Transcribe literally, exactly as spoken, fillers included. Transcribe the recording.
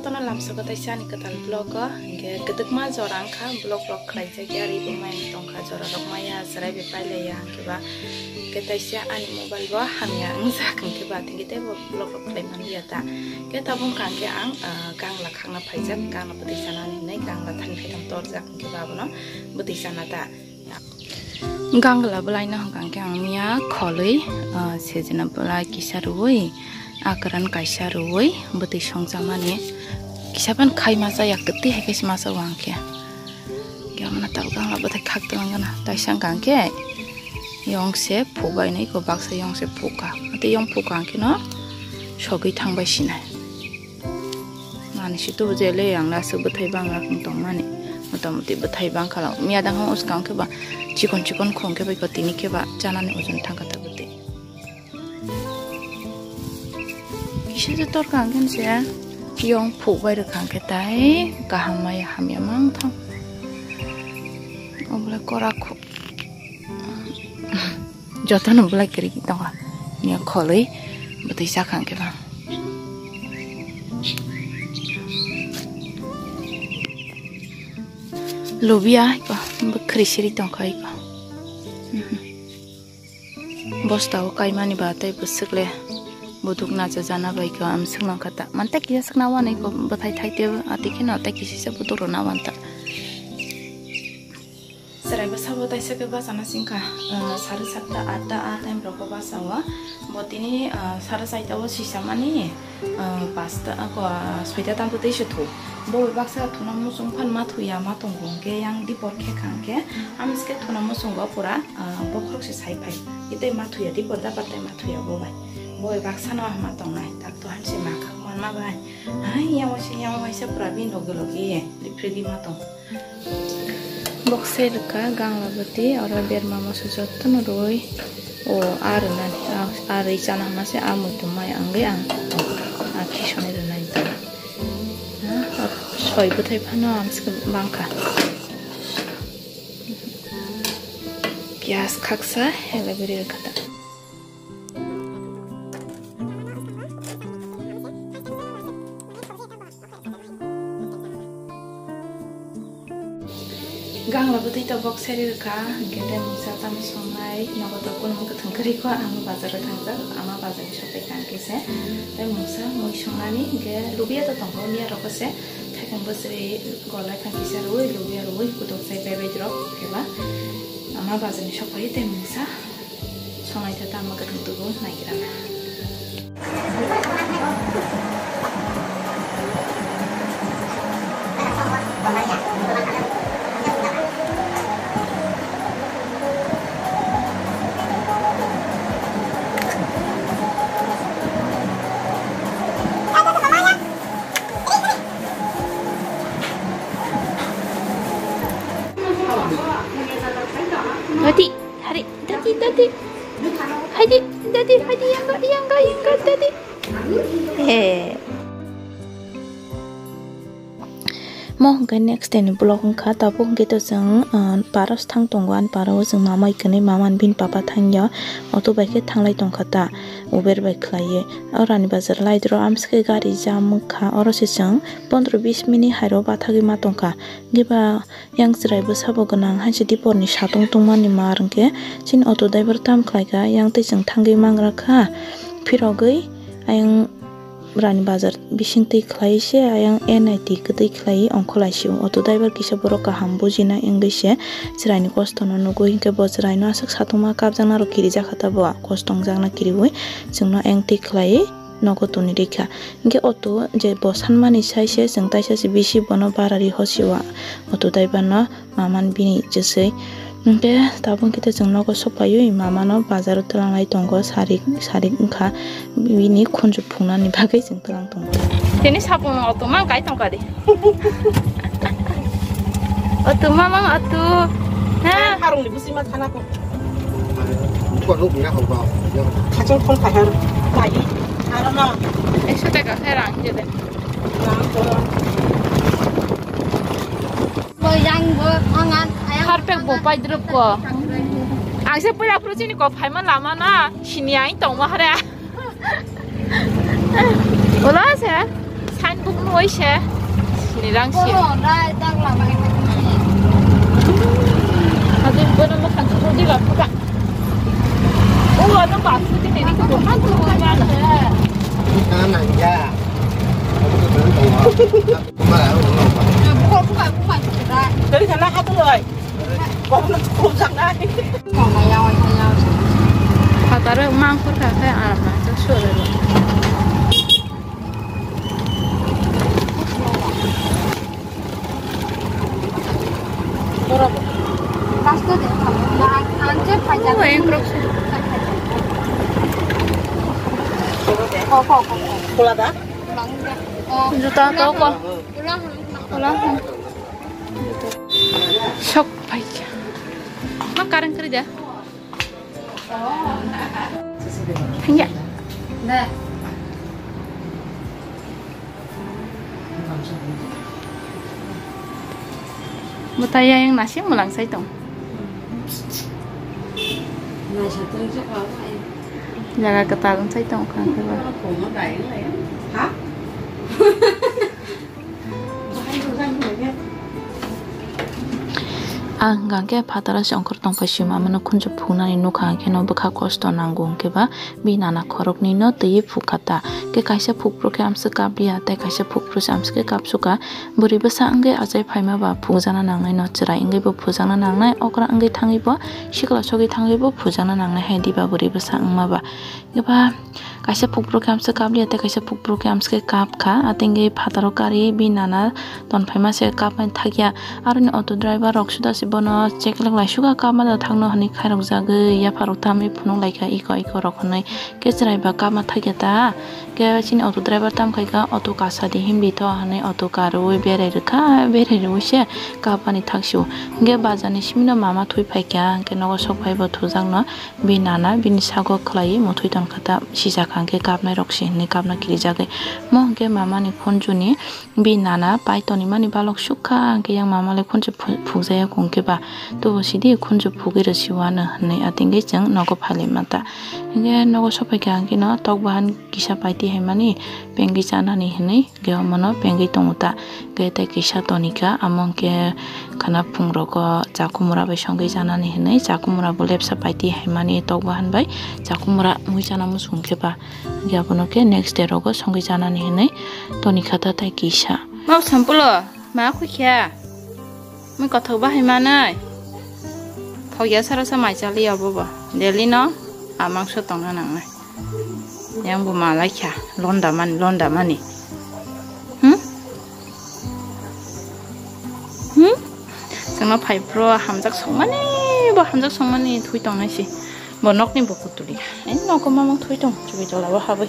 Tono lamsogo taisa ani kwtal vlog o, hwnkhe kwdwkma jora wngkha vlog rok khlaijak ya, ri bo mai tongkha, jora rok maya chwrai bai pailaiya, hwnkhe ba khe taisa ani mobile bo hamya wngjak, hwnkhe ba tini teibo vlog rok khlai manliya ta. Khe tabuk wngkha hwnkhe ang, ah, gangla khakna phaijak, gangla bwtwi chanani hinwi gangla thani phaitham torjak, hwnkhe ba abono bwtwi chana ta. Gangla bwlaino hwnkha hwnkhe ang miya kholwi, ah, sejna bwlai kisa rwui, akran kaisa rwui, bwtwi songjakmani kisa phano khai masa ya, kwtwi hai khe se masa o ang khe. Khe omono tabuk gangla bwthai khak twlang gana, taisa hwnkha hwnkhe yong se phuk bai nai ko, baksa yong se phuk kha, tei yong phuk kha hwnkhe no sogwi thang bai sinai. Mani si tubu je le ang le aswk bwthai bang rak wng tong mani. Motamoti bwthai bang khala. Miya dang hong uskang khe ba chikon chikon khong khe bai ko tini khe ba chanani ojon thang kha ta bwtwi. Kisa je tor kang khe se yong phuk bai rwkha hwnkhe tai kaham maya hamya mang thang. Obo le kora khu. Jotono bwlai kwrwi tongo. Nia kholwi bwtwi chakha hwnkhe ba. Lubia iko, bwkhri siri tongkha iko. Mhm. Bosta o kaimani ba tei bwswk le buduk nacha jana bai ko, am swknang kha ta. Mantei kisa swkna wani ko bwthai thai tei ati kheno tei kisa se buduk rwna wan ta. Chwrai bwsabo taisa khe bachana singkha, ah, sare satta, atta a time rogo bachao. Bo tini, ah, sare saita o sisamani, ah, pasta, ah, ko, ah, soita tamtwi tei se thu. Bo bai baksa thuna muchung phan ma thuya ma tongo hwnkhe yang dipor khe kha hwnkhe, amskhe thuna muchungo pura, ah, bokhorok se sai phai. Itei ma thuya dipor dabar tei ma thuya bo bai. Bo bai baksa no hama tongnai, tak to hanse ma kha manma bai. Ai, yang waisa, yang waisa pura bini loge loge ye, liphri di ma tong. Bokse rwkha gangla bwtwi, oro berma moso jotono rwui, o, a rwnani, a, a rwi chana hwnma se a muitu mai wngwi ang, a khisoni rwnani tong. Ha, soi bwthai phano amswk bangkha. Piyaj khaksa, hele bwrwi rwkha ta. Gangla bwtwi to bok seri rwkha, hwnkhe tei mungsa tamo songnai, nogo to kunung kwthwng kwrwi kho, ang bazaro thangjak, ama bazarni sopai kang khe se. Tei mungsa mui songnani, hwnkhe lubia to tongo, miya rokho se, thaikang bwswrwi golai phang kisa rwui, lubia rwui, kutok sai bai bai rok, khe ba ama bazarni sopai tei mungsa. Sonai khe tamo kwthwng tubu naigrana. Dadi, hari, dadi, dadi. Haidi, dadi, haidi, yangga, yangga, yangga, dadi. Eh. Mo hwnkhe next day ni vlog wngkha, tabuk hwnkhe to chwng, ah, paros thang tongo, ani parao chwng mama ikanwi mama ni bini papa thangya, auto bai khe thanglai tongkha ta, Uber bai khlaiwi. O Rani Bazar laidro amswkhe gari jam wngkha, oro se chwng pondro bis minute hairo bathagwi ma tongkha. Hwnkhe ba Yang chwrai bwsabo gwnang, hai se diporni satung tungmani mar hwnkhe chini auto driver tam khlaikha, yang tei chwng thangwi mangra kha. Phirogwi ayang Rani Bazar bising twi khlai se, ayang N I T kwtwi khlai ongkhorlai sio. Auto driver kisa borok kaham bujina wngwi se chwraini kostono nugwi, hwnkhe bo chwraino aswk satungma kapjakna rw kirijak kha ta bo, kosto wngjakna kiriui chwngno eng twi khlai. Nogo toni rikha. Hingke auto je bo sanmani sai se chwng taisa se bisi bono bara ri hosio auto driver no maman bini chwswi. Hingke tabuk hingke chwng nogo sokpaiwi mama no bazar o twlanglai tongo, sarik sarik wngkha bini khunju phungnani bagwi chwng twlang tongo. Tini sapung auto mang kai tongka di. Auto mamang auto. Ha. Harung ni busi ma thana ko. Ko nuk nga ko ba. Khachung khon kahar. Bai. Aro no. Ekso taka khe rang je de. Rang ko. Bo yang bo angan. Harpek bo pai drup ko. Ang se pura pura chini ko phaima lama na sini ai tong ma hare. Ola se. Sign book no Ise, ni rang si. Oro, dai, tak lama ini. Adu bono mo kan tu di ba puka. O, ano ba su di ni ko kan tu ko na. Bukan aja. Bukan, bukan, bukan. Dari sana satu loh. Phataro mangkhor kha khe aram nang khe sori. Juta tau ko. Sok paikha. Ma karang kari da. Hanya. Bwtaiya yang nasi mulang sai tong. Jaga kwtal wng sai tong kha khe ba. Ang hwnkha khe phataro se ongkhor tongphai sima mano khunju phunani nukha hwnkhe no bwkha kosto nango hwnkhe ba bini nana khoroknwi no twiwi phukha ta. Khe kaisa phukphru khe amswk kapliya tei kaisa phukphru se amswk khe kapsukha. Bwrwi bwsa wngwi achai phaima ba phukjakna nangnai no chwrai wngwi bo phujakna nangnai okra wngwi thangwi bo sikla sogwi thangwi bo phujakna nangnai hai diba bwrwi bwsa wngma ba. Eba kaisa phukphru khe amswk kapliya tei kaisa phukphru khe amswk khe kapkha. Atengwi phataro kari bini nana tonphaima se kapmani thakya. Aroni auto driver rok suda se bono cheklok lai suga kapma da thangno hwnwi khairokjagwi yapharok tamwi phunuk laikha iko iko rok hwnwi. Khe chwrai ba kapma thakya ta? Khe chini auto driver tam khaikha auto kasa di himdi tho hwnwi auto karwi berai rwkha, berai rwui se kapmani thaksio. Hwnkhe bazar ni simino mama thwi phaikha, hwnkhe nogo sok phai bo thujakno. Bini nana bini sago khwlaiwi muthwi tonkha ta, sijak hwnkhe kapnai rok se hwnwi kapna kirijagwi. Mo hwnkhe mama ni khunju ni bini nana pai tonwi mani balok sukha hwnkhe yang mama le khunju phu-, phukjaya hwnkhe ba tubo sidi khunju phugwi rwsi wano hwnwi atingwi chwng nogo phailaima ta. Hwnkhe nogo sophaikha hwnkhe no tok bahan kisa paiti hai mani pengwi chanani hwnwi. Hwnkhe omono pengwi tongo ta. Hwnkhe tei kisa tonika, amo hwnkhe khana phungrogo chakumura bai songwi chanani hinwi, chakumura bo lepsa paiti haimani tok bahan bai chakumura mui chana muchung khe ba. Hwnkhe abono khe next day rogo songwi chanani hinwi tonikha ta tei kisa. Mau sampulo, ma khukya? Mui kothok bahai manai. Thokya sara sa mai chali abo bo. Delhi no, a mangso tongna nangnai. Yang bo malai kha, londa mani, londa mani. Hmm? Hmm? Chwngno phai pro hamjak songmani, bo hamjak songmani thui tongnai si. Bo nokni bo kutuli. Ai nogo mamang thui tong, chubi tola bo habwi.